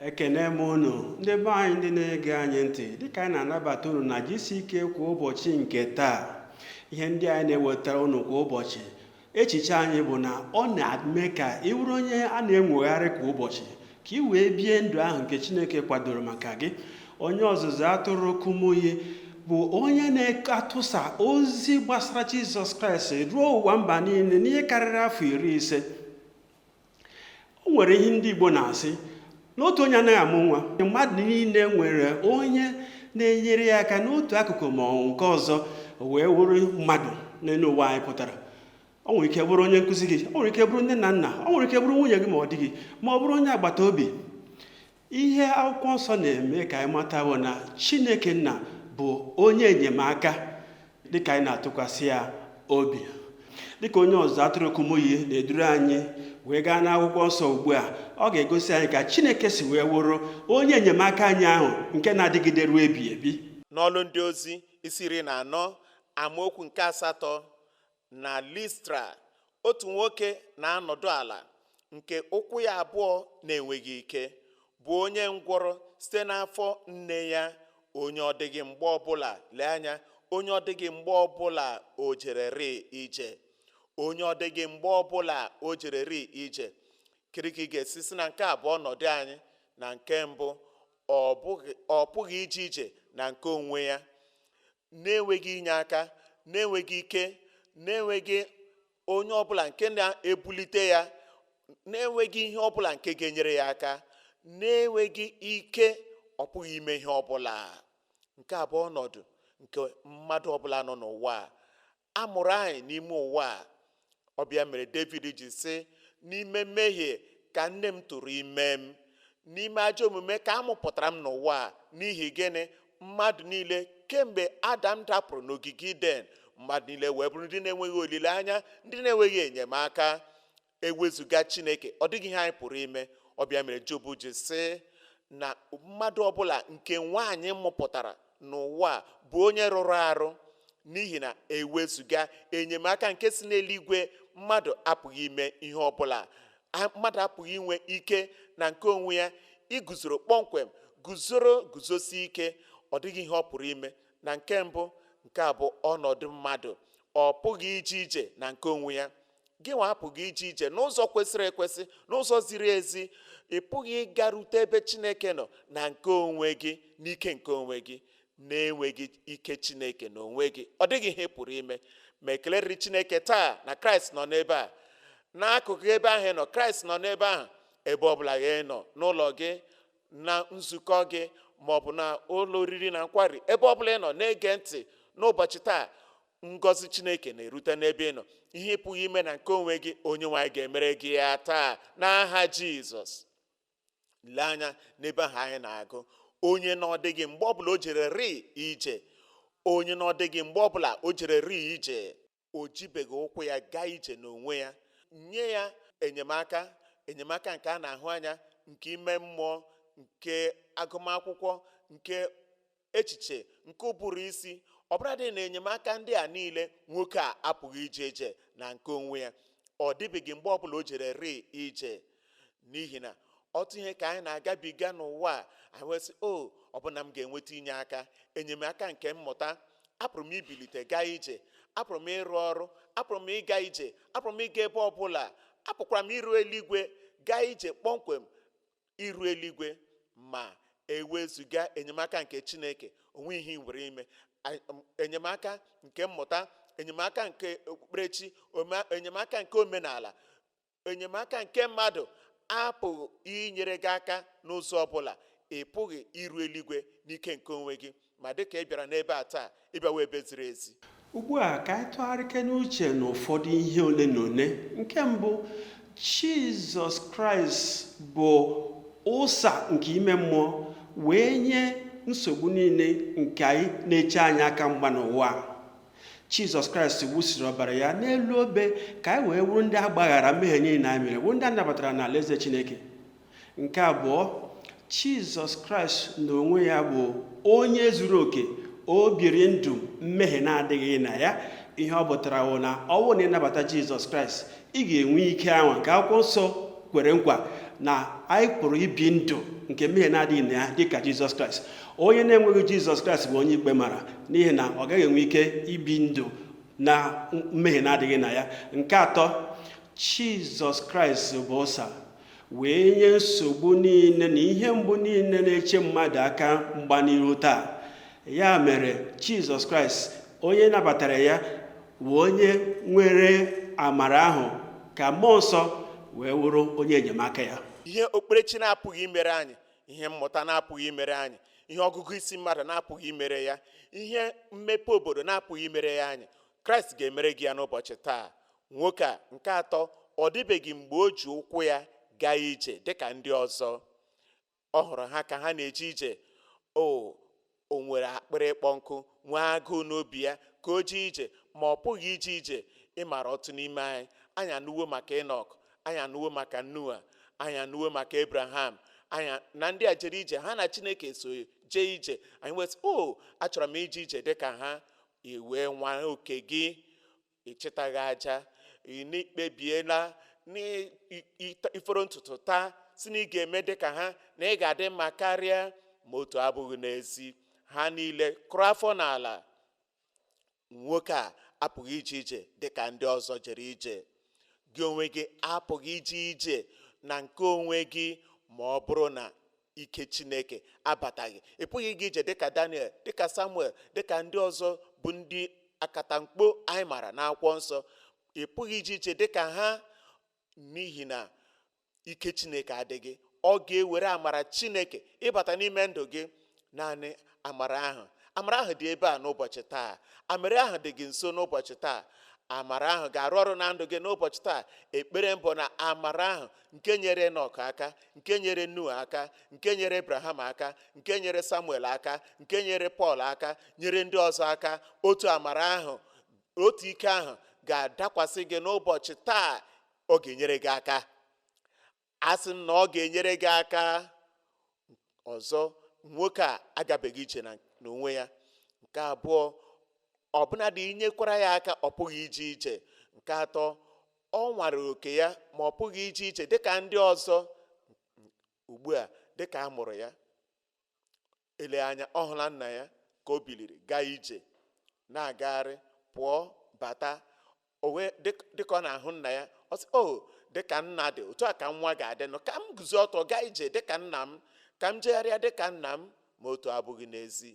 Ekene m unu ndị be anyị ndị na-ege anyị ntị, dịka anyị na-anabata unu na GCK Kwa Ụbọchị nke taa. Ihe ndị anyị na-ewetara unu kwa ụbọchị, echiche anyị bụ na ọ na-eme ka ị bụrụ onye a na-enwogharị kwa ụbọchị, ka ị wee bie ndụ ahụ nke Chineke kwadoro maka gị. Onye ọzụzụ atụrụ Kumuyi bụ onye na-atụsa ozi gbasara Jizọs Kraịst ruo ụwa mba niile n'ihe karịrị afọ 50. O nwere ihe ndị Igbo na-asị na otu onye anaghị amụ nwa. Mmadụ niile nwere onye na-enyere ya aka n'otu akụkụ ma ọ nke ọzọ wee wụrụ mmadụ n'elu ụwa anyị pụtara. O nwere ike bụrụ onye nkụzi gị, o nwere ike bụrụ nne na nna, o nwere ike bụrụ nwunye gị ma ọ di gị, ma ọ bụrụ onye agbata obi. Ihe akwụkwọ nsọ na-eme ka anyị mata bụ na Chineke nna bụ onye enyemaka dịka anyị na-atụkwasị ya obi. Dịka onye ọzụzụ atụrụ Kumuyi na-eduru anyị wee gaa n'akwụkwọ nsọ ugbu a, ọ ga-egosi anyị ka Chineke si wee wụrụ onye enyemaka anyị ahụ nke na-adịgide ruo ebi ebi. N'Ọlụ Ndị Ozi isi 14 amaokwu nke 8, na Listra, otu nwoke na-anọdụ ala nke ụkwụ ya abụọ na-enweghị ike, bụ onye ngwọrọ site n'afọ nne ya, onye ọ dịghị mgbe ọbụla, lee anya, onye ọ dịghị mgbe ọbụla o jererị ije, onye ọ dịghị mgbe ọbụla o jererị ije. Kedu ka ị ga-esi sị na nke a bụ ọnọdụ anyị? Na nke mbụ, ọ pụghị ije ije na nke onwe ya, na-enweghị inye aka, na-enweghị ike, na-enweghị onye ọbụla nke na-ebulite ya, na-enweghị ihe ọbụla nke ga-enyere ya aka, na-enweghị ike, ọ pụghị ime ihe ọbụla. Nke a bụ ọnọdụ nke mmadụ ọbụla nọ n'ụwa a. A mụrụ anyị n'ime ụwa a. Ọ bụ ya mere David ji sị, n'ime mmehie ka nne m tụrụ ime m, n'ime ajọ omume ka a mụpụtara m n'ụwa a. N'ihi gịnị? Mmadụ niile kemgbe Adam dapụrụ n'ogige Iden, mmadụ niile wee bụrụ ndị na-enweghị olileanya, ndị na-enweghị enyemaka. Ewezuga Chineke, ọ dịghị ihe anyị pụrụ ime. Ọ bụ ya mere Job ji sị na mmadụ ọbụla nke nwaanyị mụpụtara n'ụwa a bụ onye rụrụ arụ, n'ihi na ewezuga enyemaka nke si n'eluigwe, mmadụ apụghị ime ihe ọbụla. Mmadụ apụghị inwe ike na nke onwe ya iguzoro kpọmkwem, guzoro guzosie ike. Ọ dịghị ihe ọ pụrụ ime. Na nke mbụ, nke a bụ ọnọdụ mmadụ. Ọ pụghị ije ije na nke onwe ya. Gị nwa apụghị ije ije n'ụzọ kwesịrị ekwesị, n'ụzọ ziri ezi. Ị pụghị ịgarute ebe Chineke nọ na nke onwe gị, n'ike nke onwe gị, na-enweghị ike Chineke n'onwe gị. Ọ dịghị ihe ị pụrụ ime. Ma ekele dịrị Chineke taa na Kraịst nọ n'ebe a. N'akụkụ ebe ahụ ị nọ, Kraịst nọ n'ebe ahụ. Ebe ọbụla gị nọ, n'ụlọ gị, na nzukọ gị, ma ọ bụ na ụlọ oriri na nkwari, ebe ọbụla ị nọ na-ege ntị n'ụbọchị taa, ngọzi Chineke na-erute n'ebe ị nọ. Ihe ị pụghị ime na nke onwe gị, onye nwe anyị ga-emere gị ya taa n'aha Jizọs. Lee anya n'ebe ahụ anyị na-agụ, onye na ọ dịghị mgbe ọbụla o jere rii ije, onye na ọ dịghị mgbe ọbụla o jere rii ije, o jibeghị ụkwụ ya gaa ije n'onwe ya. Nye ya enyemaka, enyemaka nke a na-ahụ anya, nke ime mmụọ, nke agụmakwụkwọ, nke echiche, nke ụbụrụ isi. Ọbụladị na enyemaka ndị a niile, nwoke a apụghị ije ije na nke onwe ya. Ọ dịbeghị mgbe ọbụla o jere rii ije. N'ihi na ọtụtụ ihe ka anyị na-agabiga n'ụwa a, anyị wee sị, o, ọ bụ na m ga-enweta inye aka, enyemaka nke mmụta, apụrụ m ibilite gaa ije, apụrụ m ịrụ ọrụ, apụrụ m ịga ije, apụrụ m ịga ebe ọbụla, apụkwara m iru eluigwe, gaa ije kpọmkwem iru eluigwe. Ma ewezuga enyemaka nke Chineke, onwe ihe ị nwere ime. Enyemaka nke mmụta, enyemaka nke okpukperechi, enyemaka nke omenala, enyemaka nke mmadụ apụghị inyere gị aka n'ụzọ ọbụla. Ị pụghị iru eluigwe n'ike nke onwe gị. Ma dịka ị bịara n'ebe a taa, ị bịawa ebe ziri ezi. Ugbu a ka anyị tụgharịke n'uche n'ụfọdụ ihe ole na ole. Nke mbụ, Jizọs Kraịst bụ ụsa nke ime mmụọ wee nye nsogbu niile nke anyị na-eche anyị aka mgba n'ụwa. Jizọs Kraịst wụsiri ọbara ya n'elu obe ka anyị wee wụrụ ndị a gbaghara mmehie niile anyị mere, wụrụ ndị a nabatara n'alaeze Chineke. Nke abụọ, Jizọs Kraịst n'onwe ya bụ onye zuru oke. O biri ndụ mmehie na-adịghị na ya. Ihe ọ pụtara bụ na ọ bụrụ na ị nabata Jizọs Kraịst, ị ga-enwe ike ahụ nke akwụkwọ nsọ kwere nkwa Na anyị pụrụ ibi ndụ nke mmehie na-adịghị na ya dịka Jizọs Kraịst. Onye na-enweghị Jizọs Kraịst bụ onye ikpe mara, n'ihi na ọ gaghị enwe ike ibi ndụ na mmehie na-adịghị na ya. Nke atọ, Jizọs Kraịst bụ ụsa wee nye nsogbu niile na ihe mgbu niile na-eche mmadụ aka mgba n'iru taa. Ya mere, Jizọs Kraịst, onye nabatara ya bụ onye nwere amara ahụ ka Mmụọ Nsọ wee wụrụ onye enyemaka ya. Ihe okpukperechi na-apụghị imere anyị, ihe mmụta na-apụghị imere anyị, ihe ọgụgụ isi mmadụ na-apụghị imere ya, ihe mmepe obodo na-apụghị imere ya anyị, Kraịst ga-emere gị ya n'ụbọchị taa. Nwoke a, nke atọ, ọ dịbeghị mgbe o ji ụkwụ ya gaa ije dịka ndị ọzọ. Ọ hụrụ ha ka ha na-eje ije. O nwere akpịrị ịkpọ nkụ, nwee agụụ n'obi ya ka o jee ije, ma ọ pụghị ije ije. Ịmara otu n'ime anyị, anyị anụwo maka Enọk, anyị anụwo maka Noa, anyị anụwo maka Abraham, anyị na ndị a jere ije, ha na Chineke so jee ije. Anyị wee sị, "O, achọrọ m ije ije dịka ha." I wee nwa oke gị, ịchịtaghị aja, ị na-ekpebiela n'iforo ntutu taa si na ị ga-eme dịka ha, na ị ga-adị mma karịa. Ma otu abụghị n'ezi. Ha niile kụrụ afọ n'ala. Nwoke a apụghị ije ije dịka ndị ọzọ jere ije. Gị onwe gị apụghị ije ije na nke onwe gị ma ọ bụrụ na ike Chineke abataghị. Ị pụghị ịga ije dịka Daniel, dịka Samuel, dịka ndị ọzọ bụ ndị akatamkpo anyị mara n'akwụkwọ nsọ. Ị pụghị ije ije dịka ha n'ihi na ike Chineke adịghị. Ọ ga-ewere amara Chineke ịbata n'ime ndụ gị. Naanị amara ahụ, amara ahụ dị ebe a n'ụbọchị taa. Amara ahụ dị gị nso n'ụbọchị taa. Amara ahụ ga-arụ ọrụ na ndụ gị n'ụbọchị taa. Ekpere mbụ na amara ahụ nke nyere Enọk aka, nke nyere Noa aka, nke nyere Abraham aka, nke nyere Samuel aka, nke nyere Pọl aka, nyere ndị ọzọ aka, otu amara ahụ, otu ike ahụ ga-adakwasị gị n'ụbọchị taa. Ọ ga-enyere gị aka. Asị m na ọ ga-enyere gị aka. Ọzọ, nwoke a agabeghị ije n'onwe ya. Nke abụọ, ọbụnadị inyekwara ya aka, ọ pụghị ije ije. Nke atọ, ọ nwara oke ya ma ọ pụghị ije ije dịka ndị ọzọ. Ugbu a, dịka a mụrụ ya, ele anya ọ hụla nna ya ka o biliri gaa ije, na-agagharị, pụọ bata. O wee dịka ọ na-ahụ nna ya, ọ sị, "O, dịka nna dị, otu a ka nwa ga-adị nụ. Ka m guzo ọtọ gaa ije dịka nna m, ka m jegharịa dịka nna m." Ma otu abụghị n'ezi.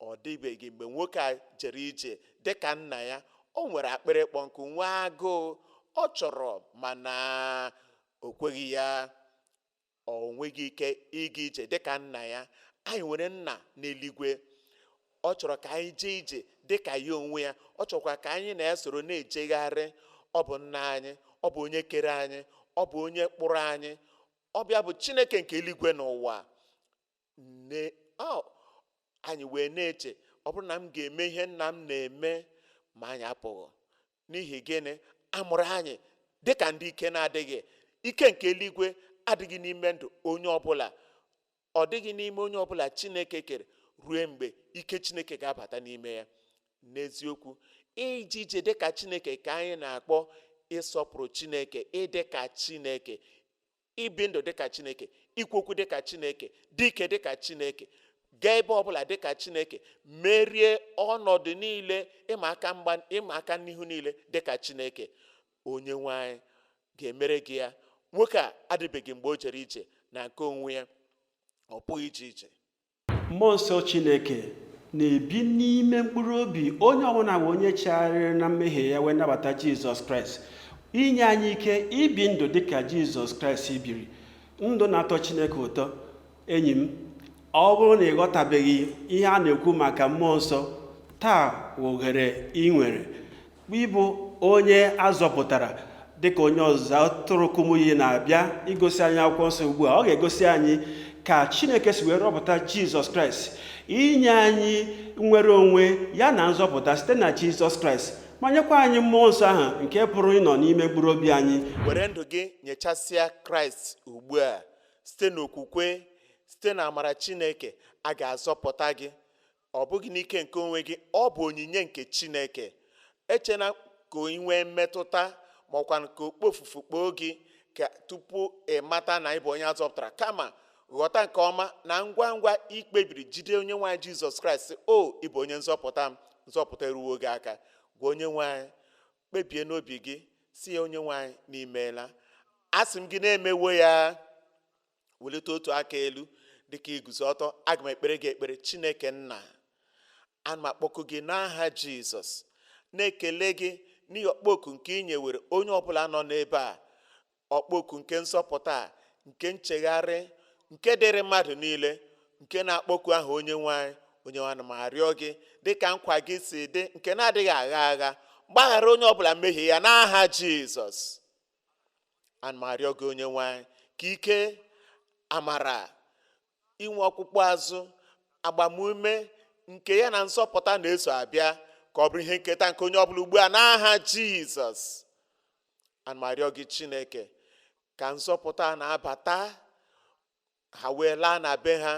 Ọ dịbeghị mgbe nwoke a jere ije dịka nna ya. O nwere akpịrị ịkpọ nkụ, nwee agụụ. Ọ chọrọ mana o kweghị ya. Ọ nweghị ike ịga ije dịka nna ya. Anyị nwere nna n'eluigwe. Ọ chọrọ ka anyị jee ije dịka ya onwe ya. Ọ chọkwa ka anyị na-esoro na-ejegharị. Ọ bụ nna anyị, ọ bụ onye kere anyị, ọ bụ onye kpụrụ anyị. Ọ bịa bụ Chineke nke eluigwe n'ụwa. Anyị wee na-eche, ọ bụrụ na m ga-eme ihe nna m na-eme, ma anyị apụghị. N'ihi gịnị? Amụrụ anyị dịka ndị ike na-adịghị. Ike nke eluigwe adịghị n'ime ndụ onye ọbụla. Ọ dịghị n'ime onye ọbụla Chineke kere ruo mgbe ike Chineke ga-abata n'ime ya. N'eziokwu, ije ije dịka Chineke ka anyị na-akpọ ịsọpụrụ Chineke, ịdị ka Chineke, ibi ndụ dịka Chineke, ikwu okwu dịka Chineke, dị ike dịka Chineke, gaa ebe ọbụla dịka Chineke, merie ọnọdụ niile, ịma aka mgba, ịma aka n'ihu niile dịka Chineke. Onye nwe anyị ga-emere gị ya. Nwoke a adịbeghị mgbe o jere ije na nke onwe ya. Ọ pụghị ije ije. Mmụọ Nsọ Chineke na-ebi n'ime mkpụrụ obi onye ọbụla bụ onye chegharịrị na mmehie ya wee nabata Jizọs Kraịst, inye anyị ike ibi ndụ dịka Jizọs Kraịst biri ndụ na-atọ Chineke ụtọ. Enyi m, ọ bụrụ na ị ghọtabeghị ihe a na-ekwu maka Mmụọ Nsọ taa, oghere ị nwere ịbụ onye azọpụtara dịka onye ọzụzụ atụrụ Kumuyi na-abịa igosi anyị akwụkwọ nsọ ugbu a. Ọ ga-egosi anyị ka Chineke si wee rọpụta Jizọs Kraịst inye anyị nnwere onwe ya na nzọpụta site na Jizọs Kraịst, ma nyekwa anyị Mmụọ Nsọ ahụ nke pụrụ ịnọ n'ime mkpụrụ obi anyị. Were ndụ gị nyechasịa Kraịst ugbu a. Site n'okwukwe, site na amara Chineke, a ga-azọpụta gị. Ọ bụghị n'ike nke onwe gị, ọ bụ onyinye nke Chineke. Echena ka ị nwee mmetụta, ma ọkwa ka okpo ofufu kpoo gị. Ka Ka tupu ị mata na ị bụ onye azọpụtara, kama ghọta nke ọma na ngwa ngwa ikpebiri jide onye nwe anyị Jizọs Kraịst sị, o ị bụ onye nzọpụta m, nzọpụta eruwo gị aka. Gwa onye nwe anyị, kpebie n'obi gị si ya, onye nwe anyị n'imeela, asị m gị na-emewo ya. Welite otu aka elu dịka iguzo ọtọ, aga m ekpere gị ekpere. Chineke nna, ana m akpọku gị n'aha Jizọs, na-ekele gị n'ihi ọkpọku nke ị nyewere onye ọbụla nọ n'ebe a, ọkpọku nke nzọpụta a, nke nchegharị, nke dịrị mmadụ niile, nke na-akpọku aha onye nwe anyị. Onye nwe anyị, m arịọ gị dịka nkwa gị si dị, nke na-adịghị agha agha, gbaghara onye ọbụla mmehie ya n'aha Jizọs. Ana m arịọ gị onye nwe anyị, ka ike amara inwe ọkpụkpụ azụ, agbamume nke ya na nzọpụta na-eso abịa, ka ọ bụrụ ihe nketa nke onye ọbụla ugbu a n'aha Jizọs. Ana m arịọ gị Chineke, ka nzọpụta na-abata ha wee laa na be ha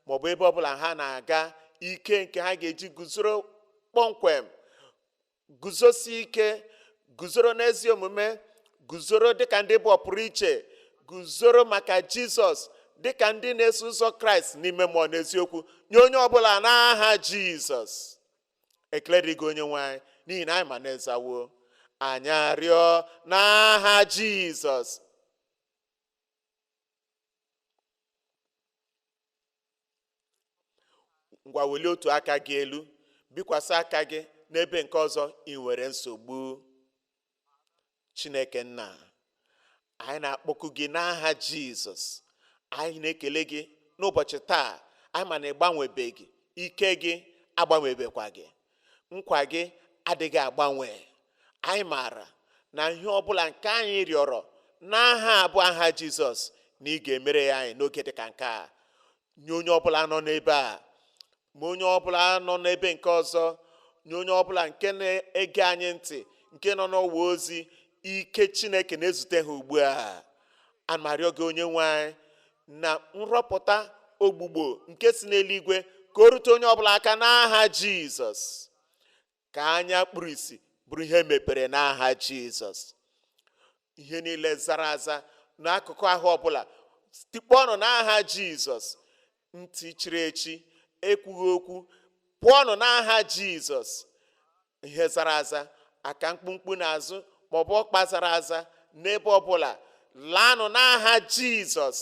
maọbụ ebe ọbụla ha na-aga, ike nke ha ga-eji guzoro kpọmkwem, guzosi ike, guzoro n'ezi omume, guzoro dịka ndị bụ ọpụrụ iche, guzoro maka Jizọs dịka ndị na-eso ụzọ Kraịst n'ime mmụọ n'eziokwu, nye onye ọbụla n'aha Jizọs. Ekele dịrị gị onye nwe anyị, n'ihi na anyị ma na-ezawo. Anyị arịọ n'aha Jizọs. Ngwa, welie otu aka gị elu, bikwasị aka gị n'ebe nke ọzọ ị nwere nsogbu. Chineke nna, anyị na-akpọku gị n'aha Jizọs. Anyị na-ekele gị n'ụbọchị taa. Anyị ma na ịgbanwebeghị, ike gị agbanwebekwa gị, nkwa gị adịghị agbanwe. Anyị maara na ihe ọbụla nke anyị rịọrọ n'aha abụọ aha Jizọs, na ị ga-emere ya anyị n'oge dịka nke a. Nye onye ọbụla nọ n'ebe a, ma onye ọbụla nọ n'ebe nke ọzọ, nye onye ọbụla nke na-ege anyị ntị, nke nọ n'ọwa ozi, ike Chineke na-ezute ha ugbu a. Ana m arịọ gị onye nwe anyị, na nrọpụta ogbugbo nke si n'eluigwe ka o rute onye ọbụla aka n'aha Jizọs. Ka anya kpuru ìsì bụrụ ihe mepere n'aha Jizọs. Ihe niile zara aza n'akụkụ ahụ ọbụla tikpọnụ n'aha Jizọs. Ntị chiri echi ekwughị okwu pụọnụ n'aha Jizọs. Ihe zara aza, aka mkpụmkpụ n'azụ maọbụ ọkpa zara aza n'ebe ọbụla, laanụ n'aha Jizọs.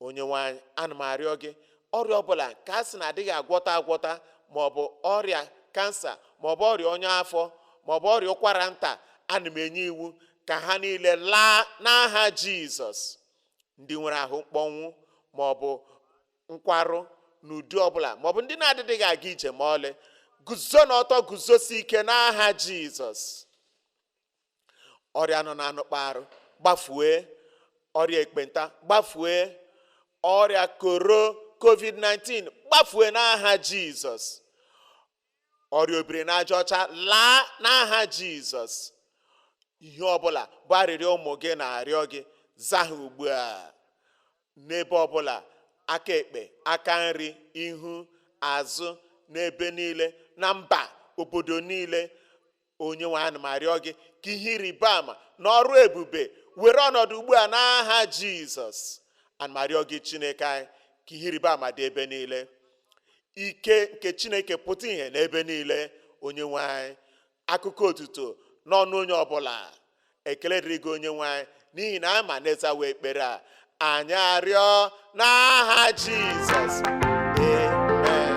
Onye nwe anyị, ana m arịọ gị, ọrịa ọbụla ka a sị na adịghị agwọta agwọta, maọbụ ọrịa kansa, maọbụ ọrịa ọnya afọ, maọbụ ọrịa ụkwara nta, ana m enye iwu ka ha niile laa n'aha Jizọs. Ndị nwere ahụ mkpọnwụ maọbụ nkwarụ n'ụdị ọbụla, maọbụ ndị na-adịghị aga ije ma ọlị, guzo n'ọtọ, guzosi ike n'aha Jizọs. Ọrịa nọ na-anụkpa arụ gbafue, ọrịa ekpenta gbafue, ọrịa koro COVID-19 gbafue n'aha Jizọs. Ọrịa obiri na aja ọcha laa n'aha Jizọs. Ihe ọbụla bụ arịrịọ ụmụ gị na-arịọ gị, zaa ha ugbu a. N'ebe ọbụla, aka ekpe, aka nri, ihu, azụ, n'ebe niile, na mba, obodo niile, onye nwe anyị, m arịọ gị ka ihe ịrịba ama na ọrụ ebube were ọnọdụ ugbu a n'aha Jizọs. Ana m arịọ gị Chineke anyị, ka ihe ịrịba ama dị ebe niile, ike nke Chineke pụta ìhè n'ebe niile. Onye nwe anyị, akụkọ otuto n'ọnụ onye ọbụla. Ekele dịrị gị onye nwe anyị, n'ihi na ama na-ezawa ekpere a. Anyị arịọ n'aha Jizọs. Amen.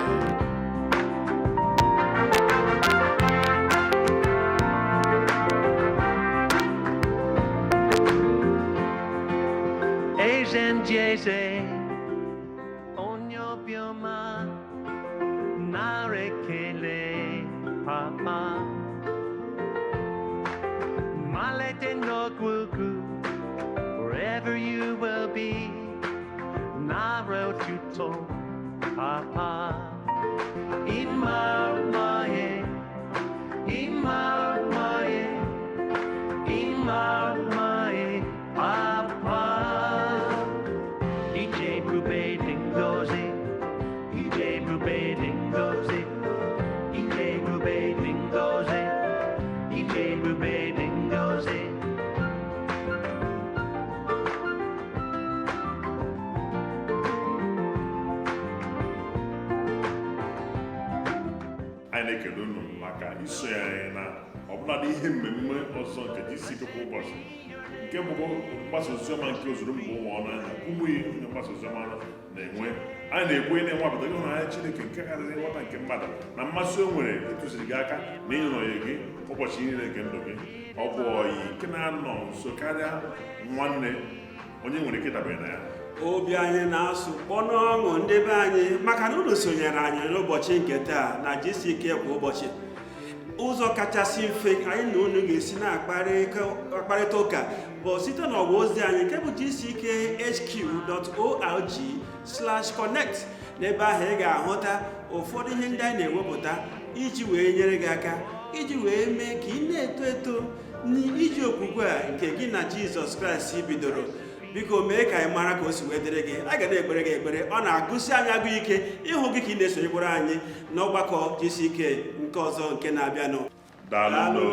Eze ndị eze, onye obiọma, nara ekele papa. Malite n'ọgwụgwụ, wherever you will be, nara otuto papa. Ịma mma, ịma mma, ịma mma, papa. Ije ebube dị ngọzi, ije ebube dị ngọzi, ije ebube dị ngọzi, ije ebube dị ngọzi. Anyị na-ekele unu maka isonye anyị na ọbụladị ihe mmemme ọzọ nke GCK kwa ụbọchị, nke bụ mgbasa oziọma nke ozuru mba ụwa ọnụ anya. Ụmụ ihe onye mgbasa oziọma na-enwe, anyị na-ekwu, na-enwapụta ịhụnanya Chineke nke karịrị nghọta nke mmadụ, na mmasị o nwere ịtụziri gị aka na ịnọnye gị ụbọchị niile nke ndụ gị. Ọ bụ ọyị nke na-anọ nso karịa nwanne, onye nwere ike dabere na ya. Obi anyị na-asụ kpọnụ ọṅụ, ndị be anyị, maka na unu sonyere anyị n'ụbọchị nke taa na GCK kwa ụbọchị. Ụzọ kachasị mfe anyị na unu ga-esi na-akparịta ụka bụ site n'ọwa ozi anyị nke bụ gckhq.org/connect. N'ebe ahụ ị ga-ahụta ụfọdụ ihe ndị anyị na-ewepụta iji wee nyere gị aka, iji wee mee ka ị na-eto eto n'iji okwukwe a nke gị na Jizọs Kraịst bidoro. Biko mee ka anyị mara ka o si wee dịrị gị. A ga na-ekpere gị ekpere. Ọ na-agụsi anyị agụ ike ịhụ gị ka ị na-esonyekwara anyị n'ọgbakọ GCK nke ọzọ nke na-abịanụ. Daalụ. Daalụ.